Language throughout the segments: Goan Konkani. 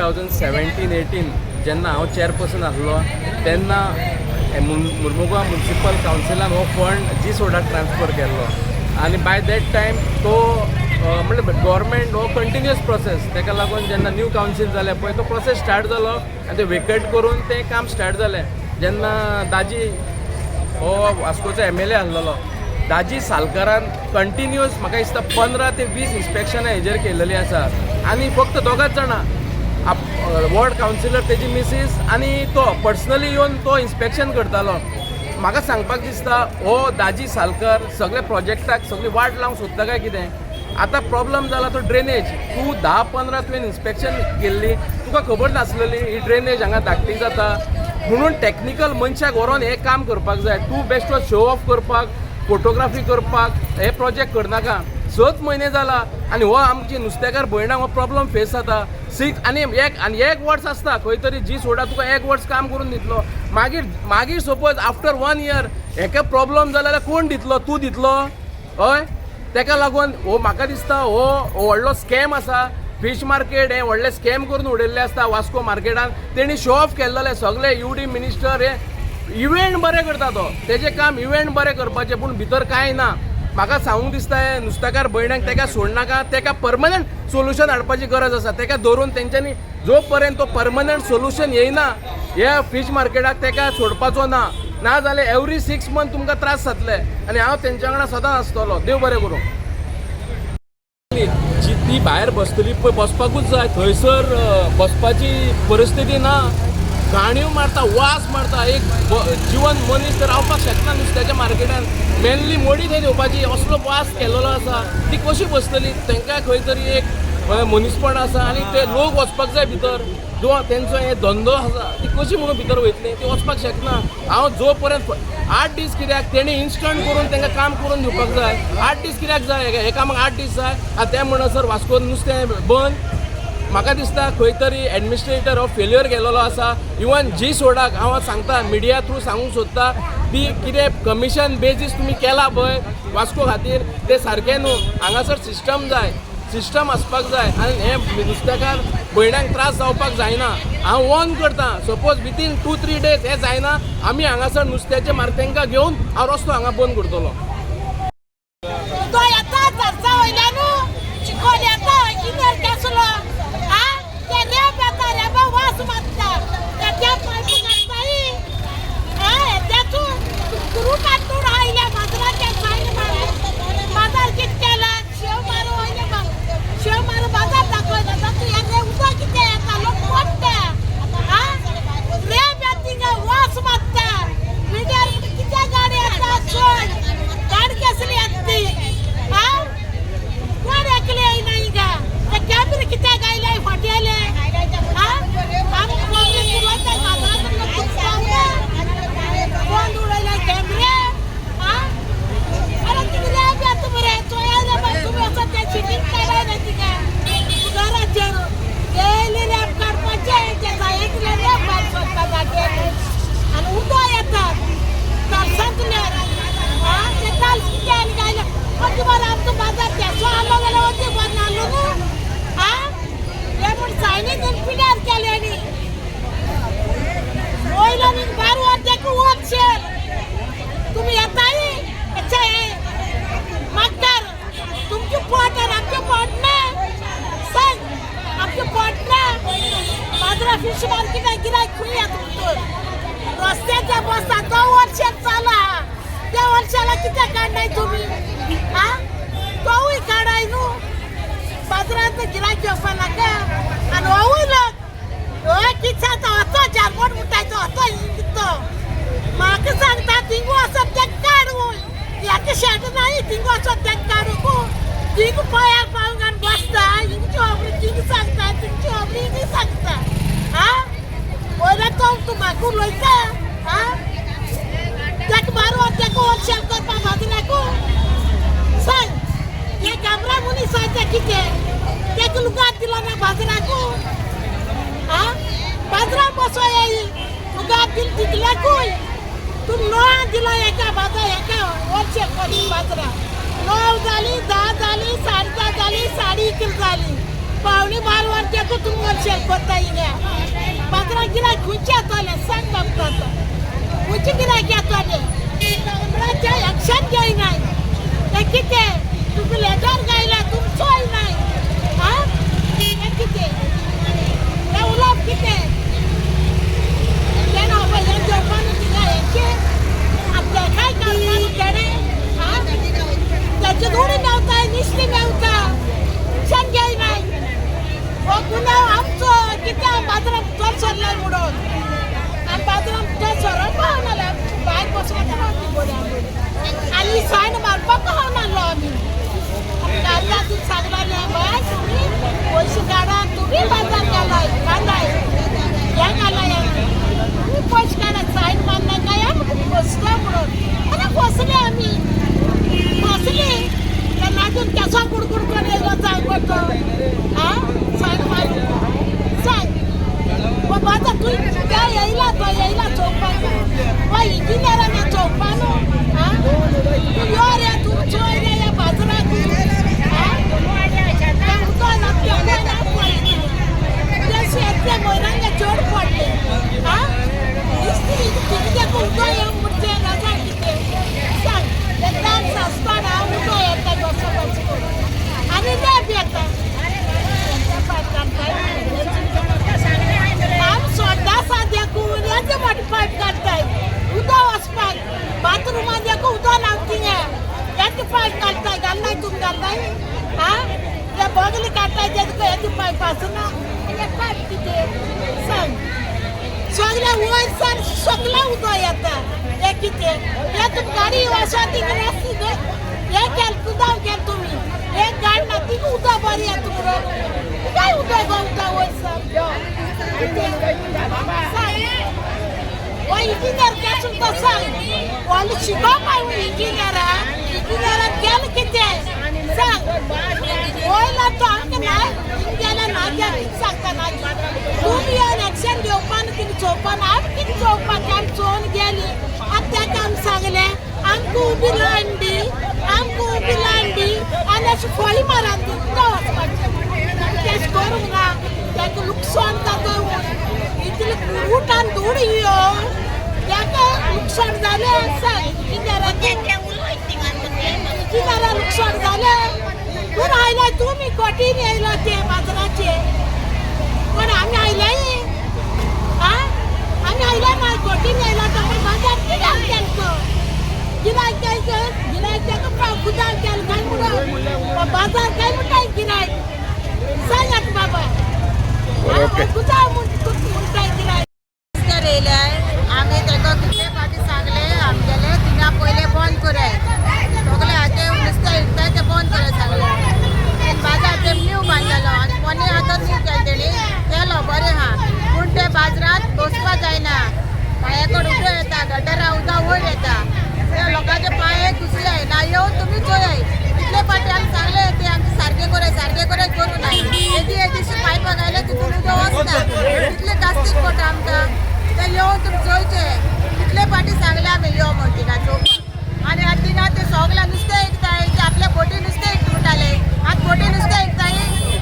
2017-18 जेन्ना हांव चॅरपर्सन आसलो तेन्ना मुर्मुगांव म्युनिसिपल कावन्सिलान हो फंड जी सोडाक ट्रान्सफर केल्लो आनी बाय that time तो म्हणल्यार गव्हर्मेंट हो कंटिन्युअस प्रोसेस. ताका लागून जेन्ना न्यू कावन्सील जालें पळय, तो प्रोसेस स्टार्ट जालो आनी ते वेकेट करून तें काम स्टार्ट जालें. जेन्ना दाजी हो वास्कोचो एमएलए आसलेलो, दाजी सालकारान कंटिन्युअस म्हाका दिसता 15 ते 20 इन्स्पेक्शनां हेजेर केल्लेली आसा. आनी फक्त दोगांच जाणां, वॉर्ड कावन्सिलर, तेजी मिसीस आनी तो पर्सनली येवन तो इन्स्पेक्शन करतालो. म्हाका सांगपाक दिसता, हो दाजी सालकर सगळे प्रोजेक्टाक सगळी वाट लावंक सोदता काय कितें? आतां प्रॉब्लम जाला तो ड्रेनेज. तूं 10-15 तुवें इन्स्पेक्शन केल्ली, तुका खबर नासलेली ही ड्रेनेज हांगा धाकटी जाता म्हणून? टॅक्निकल मनशाक व्हरोन हें काम करपाक जाय. तूं बेश्टो शो ऑफ करपाक, फोटोग्राफी करपाक हे प्रोजेक्ट करनाका. 6 म्हयने जाला आनी हो आमची नुस्तेकार भयणांक हो प्रॉब्लम फेस जाता. सिक्स आनी एक आनी एक वर्स आसता खंय तरी जी सोडा तुका एक वर्स काम करून दितलो. मागीर मागीर सपोज आफ्टर वन इयर हेका प्रॉब्लम जाला जाल्यार कोण दितलो? तूं दितलो? हय, तेका लागून हो म्हाका दिसता हो हो व्हडलो स्कॅम आसा. फिश मार्केट हे व्हडले स्कॅम करून उडयल्ले आसता वास्को मार्केटान. तेणी शो ऑफ केल्लेले सगळे यू डी मिनिस्टर हे इव्हेंट बरें करता तो, तेजें काम इव्हेंट बरें करपाचें, पूण भितर कांय ना. म्हाका सांगूंक दिसता, हे नुस्तेकार भयणांक तेका सोडनाका. तेका परमनंट सोल्युशन हाडपाची गरज आसा. तेका धरून तेंच्यांनी जो पर्यंत तो परमनंट सोल्युशन येयना ह्या फिश मार्केटाक, तेका सोडपाचो ना. ना जाल्यार एवरी 6 मंथ तुमकां त्रास जातले आनी हांव तेंच्या वांगडा सदांच आसतलो. देव बरें करूं. जी ती भायर बसतली पळय, बसपाकूच जाय. थंयसर बसपाची परिस्थिती ना. घाणीव मारता, वास मारता. एक जिवन मनीस तर रावपाक शकना नुस्त्याच्या मार्केटान. मेनली मोडी थंय घेवपाची, असलो वास केलेलो आसा. ती कशी बसतली? तांकां खंय तरी एक मनीसपण आसा आनी ते लोक वचपाक जाय भितर. जो तेंचो हे धंदो आसा, ती कशी म्हणून भितर वयतली? ती वचपाक शकना. हांव जो पर्यंत 8 दीस कित्याक? तेणी इन्स्टंट करून तांकां काम करून दिवपाक जाय. 8 दीस कित्याक जाय? हे कामाक 8 दीस जाय? आतां ते म्हणसर वास्कोन नुस्तें बंद. म्हाका दिसता खंय तरी एडमिनिस्ट्रेटर हो फेल्युअर गेलेलो आसा. इवन जी सोडाक हांव सांगता, मिडिया थ्रू सांगूंक सोदता, ती कितें कमिशन बेजीस तुमी केला पळय वास्को खातीर, तें सारकें न्हू. हांगासर सिस्टम जाय, सिस्टम आसपाक जाय आनी हे नुस्तेकार भयणांक त्रास जावपाक जायना. हांव वॉर्न करता, सपोज विथीन 2-3 डेज हें जायना, आमी हांगासर नुस्त्याचे मार्केटाक घेवन हांव रस्तो हांगा बंद करतलो. तो येता चर्चा वयल्यान, चिकोल येता, कितें कसलो आ ते रेब येता, रेबा वास मारता. त्या पायप घालताय आ त्याचो ग्रुपात आयल्या बाजाराच्या सायन मारून बाजार कितें केला? शेव मारू वयले, शेव मारू बाजार दाखयला. तातूंत हे उदक कितें येता, लोक पडटा. आ रेब येता थिंगा, वास मारता. मिडियार कित्या गाडी येता चड? गाडी कसली येता ती? आ कोण एकले येयना हिंगा? ते कॅमेरे कित्याक आयले फाटी आयले? आ आमकां पब्लीक उलयता, बाजारांत लोक पावना. कोण उडयले कॅमेरे? आ अरे, तुमी रेब येता मरे, चोया रे. तुमी वचोन ते सिटीन काडाय रे. थिंगा घराचेर डेली रेब काडपाचे. ते जायतले रेब भायर सोदता जाग्यार आनी उदक येता तरसांतल्यान. आ ते काल कितें आनी गायले अती बरें. आमचो बाजार तेसो आहलो जाल्यार अती बरें नासलो न्हू. आ हे म्हण सायनी पिड्यार केले आनी वयल्यान भायर वर तेका वचशेल तुमी येताय. अच्छा, हे मागतार तुमचें पोट आनी आमचें पोट ना. सांग, आमचें पोट ना. बाजरा फिश मार्केटाक गिरायक खंय येता म्हणून रस्त्याच्या बसता. तो वर्षात चाला, त्या वर्षाला कित्याक काडनाय तुमी? आ तोवूय काडाय न्हू. बाजारांत गिरायक येवपा नाका? आनी होवूय लोक हय कितें सांगता, वचो चारपोट म्हणटाय तो वचो. तो म्हाका सांगता थिंग वचत तें काडूं. हेका शेट नाही. थिंग वचत तें काडूंक थिंग पांयार पावूंक आनी बसता. हिंगची खबरी थिंग सांगता, थिंगची खबरी हिंग सांगता. आ वयल्या तो तूं म्हाका उलयता. आ तेका मारू, तेका वर्षां करपा बाजराकू. सांग, हे कामरा मनीस आसा कितें? तेका लुगाट दिलो ना बाजराकू? आ बाजरान बसो येई लुगाट दिल तितल्याकूय. तूं णवां दिलो एका बाजार, एका वर्ष करी. बाजरा 9 जाली, 10 जाली, 10:30 जाली, 11:30 जाली. पावणे बार वर तेका तुमी वर्षाक कोत्ता हिंगा बाजारात गिरायक खंयचें येतलें सांग बाबा आतां खंयचें गिरायक येतलें म्हणल्यार तें एक्शन घेयनाय तें कितें तुका लेटर गायला तुमचोय चोयनाय आं हें कितें हें उलोवप कितें तेणें बाबा हें जेवपाक थिंगा हेंचें आतां काय करपा तेणें आं ताचे दुडू मेवता निसणी मेवता टेन्शन घेयनाय हो गुन्यांव आमचो कित्याक बाजारात चड सरले म्हणून आमी बाजारात चड सरप पावनाले भायर बसून ती बरी आनी सायन मारपाक पावनासलो आमी आमकां तुमी सांगलें बाय तुमी पयशे काडा तुमी बाजार घालाय घालाय हें घालाय तुमी पयशे काडा सायन मारना काय आमी बसलो म्हणून आनी बसले आमी बसले तेन्ना अजून केसो कुडकुड करून येयलो सांग तो आं सांग मारून सांग बाबा आतां तूं त्या येयला तो येयला चोवपाक वा इंजिनियरान चोवपा न्हू आं तूं यो रे तूं चोय रे ह्या बाजाराक आं तें उदक ना तें ना पडलें तें शेतले मोयरांगे चड पडलें आं दिसती कितें उदक येवंक म्हणचे नजर कितें सांग तें दाम सासताना उदक येता बसो बसो आनी लेप येता आमी सोड्डा देखून येदे मोठे पायप काडटाय उदक वचपाक बाथरुमान देखून उदक लावता थिंगा येदे पायप काडटाय घालनाय तुमी घालनाय आं ते बगले काडटाय ते तुका येदे पायप आसना आनी पायप कितें सांग सगळें वयर सर सगळें उदक येता हें कितें हें तुमी गाडी वचोन थिंगा रस्ते हें केलें कुदांव केलें तुमी हें गाडी ना थिंगा उदक बरें येता म्हणून काय उदक गवता वयर सर कितें सांग हो इंजिनियर कशें तो सांग व्हडलें शिकोवप इंजिनियरा इंजिनियरान केलें कितें सांग वयला तो आमकां ना गेल्या ना कितें सांगता ना तुमी येवन एक्शन घेवपा न्हू कितें चोवपा ना आमी कितें चोवपाचें आमी चोवन गेली आतां ताका आमी सांगलें आमकां उबी लायन दी आमकां उबी लायन दी आनी अशें फळी मारान दी उदक वचपाचें तेश करूंक ना ताका लुकसाण जाता इतलें कुरुटान धूड येवन ताका लुकसाण जालें सांग इंजिनियराचें इंजिनियरा लुकसाण जालें पूण आयले तुमी कोटीन येयलो ते बाजाराचे पण आमी आयले आं आमी आयले ना कोटीन येयलो तो पण बाजार कित्याक केलें तो गिरायक गिरायक ताका गुदांव केलें काय म्हणून बाजार काय म्हणटाय गिरायक सांगात बाबा गुदांव म्हणटाय गिरायक येयले आमी ताका कितले फावटी सांगले आमगेले थिंगा पयले बंद कराय सगळे आतां नुस्तें विकताय ते बंद कराय सांगले बाजार ते न्यू बांदलेलो आनी पोने आतां न्यू केले तेणी केलो बरें आहा पूण ते बाजारांत बसपा जायना पांया कडेन उदक येता गटरा उदक वयर येता ते लोकांचे पांये घुसले ना येवन तुमी चोयाय कितले फावटी आमी सांगले ते आमचे सारकें कराय सारकें कराय करूं ना येदी येदीशी पायपां घायले तितून उदक वचना कितले कास्तीक पडटा आमकां ते येवन तुमी चोयचे कितले फावटी सांगले आमी यो म्हण थिंगा चोवपाक आनी आतां थिंगा ते सगळे नुस्तें विकताय ते आपल्या बोटी नुस्तें विकता म्हणटाले आतां बोटी नुस्तें विकताय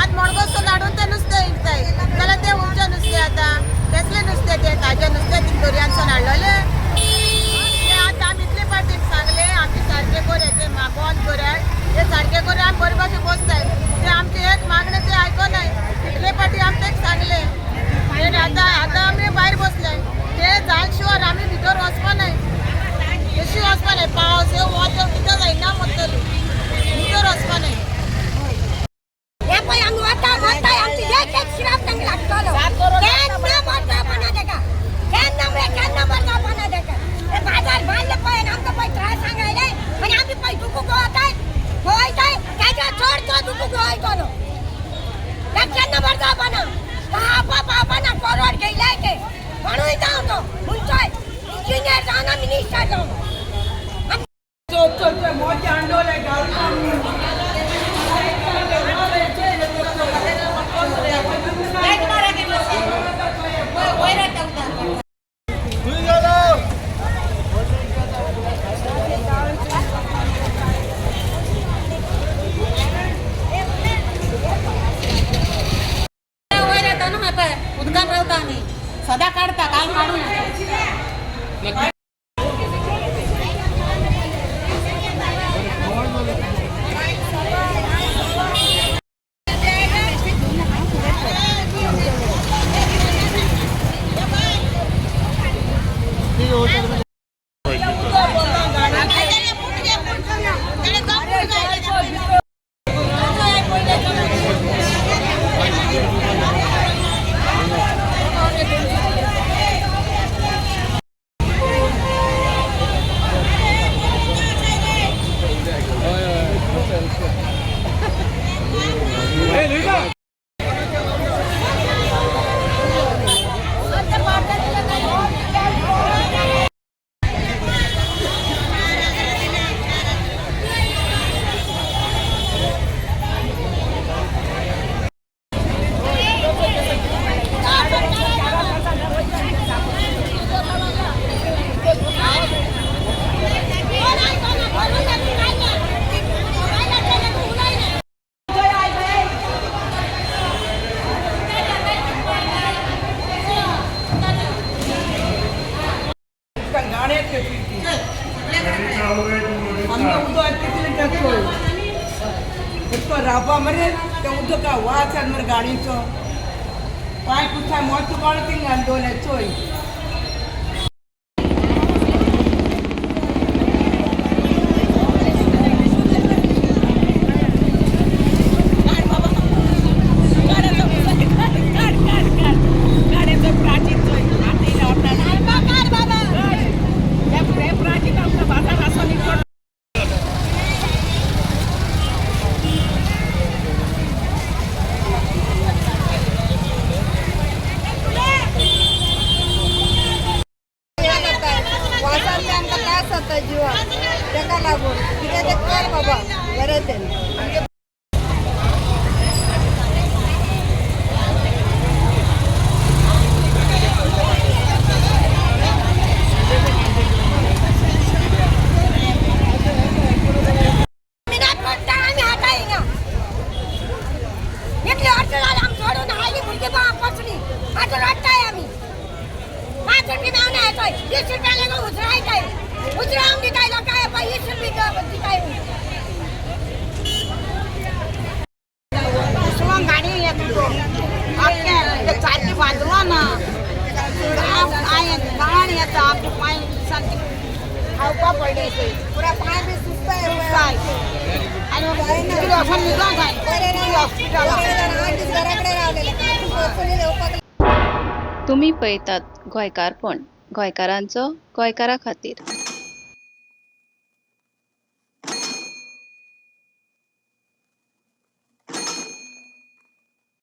आतां मडगांवसून हाडून ते नुस्तें विकताय जाल्यार ते खंयचें नुस्तें आतां कसलें नुस्तें तें ताजें नुस्तें थिंग दर्यांतसून हाडलेलें ते आतां आमी इतले फावटी सांगले आमचें सारकें कराय ते बंद कराय ते सारकें करून आमी बरे भाशेन बसताय ते आमचें एक मागणें ते आयकनाय इतले फावटी आमी तेका सांगलें आनी आतां आतां आमी भायर बसले ते जाल शिवार आमी भितर वचपा नाय कशी वचपा नाय पावस येवं वत येवं कितें जायना म्हणटली भितर वचपा नाय हे पळय आमी वता वताय आमची एक एक श्राप तांकां लागतलो केन्ना मर जावपाना तेका केन्ना म्हळ्यार केन्ना मर जावपाना तेका हे बाजार बांदले पळय आनी आमकां पळय त्रास सांगायले आनी आमी पळय दुखू गोवताय गोवयताय तेज्या चड तो दुखू गोवयतलो ते केन्ना मर जावपाना पावपा पावपाना करोड घेयलाय ते कोणूय जावं तो खंयचोय इंजिनियर जावं ना मिनिस्टर जावं. जाता, उदकान रावता आमी, सदां काडटा, काल काडून. आमकां उदक कितले लिटर चोय, इतको रावपा मरे तें उदक वास येता मरे गाडयेचो. पांय कुसाय मोटो कोण थिंगा दवरले चोय. वासान बी आमकां त्रास जाता जिवाक, तेका लागून कितें तें कर बाबा, बरें तें आमचें. मिनात पडटा आमी हाता हिंगा. इतली वर्सां जाली आमी सोडून आयली, भुरगीं पसली, आतां रडटाय आमी. 5 रुपया मेवना येतोय, 20 रुपया लेगून उजरायताय, उजरावन दिताय लोकांक. पळय, 20 रुपया दिताय. उसळोन गाडी येता तो आख्खे सारकी बाजलो ना, घाण येता आमचे पांय, सारके खावपा पडले. पुरा पांय बी सुजताय आनी तिकडे वचून न्हिदोंक जाय हॉस्पिटलाक. तुमी पळयतात गोंयकारपण, गोंयकारांचो गोंयकारा खातीर.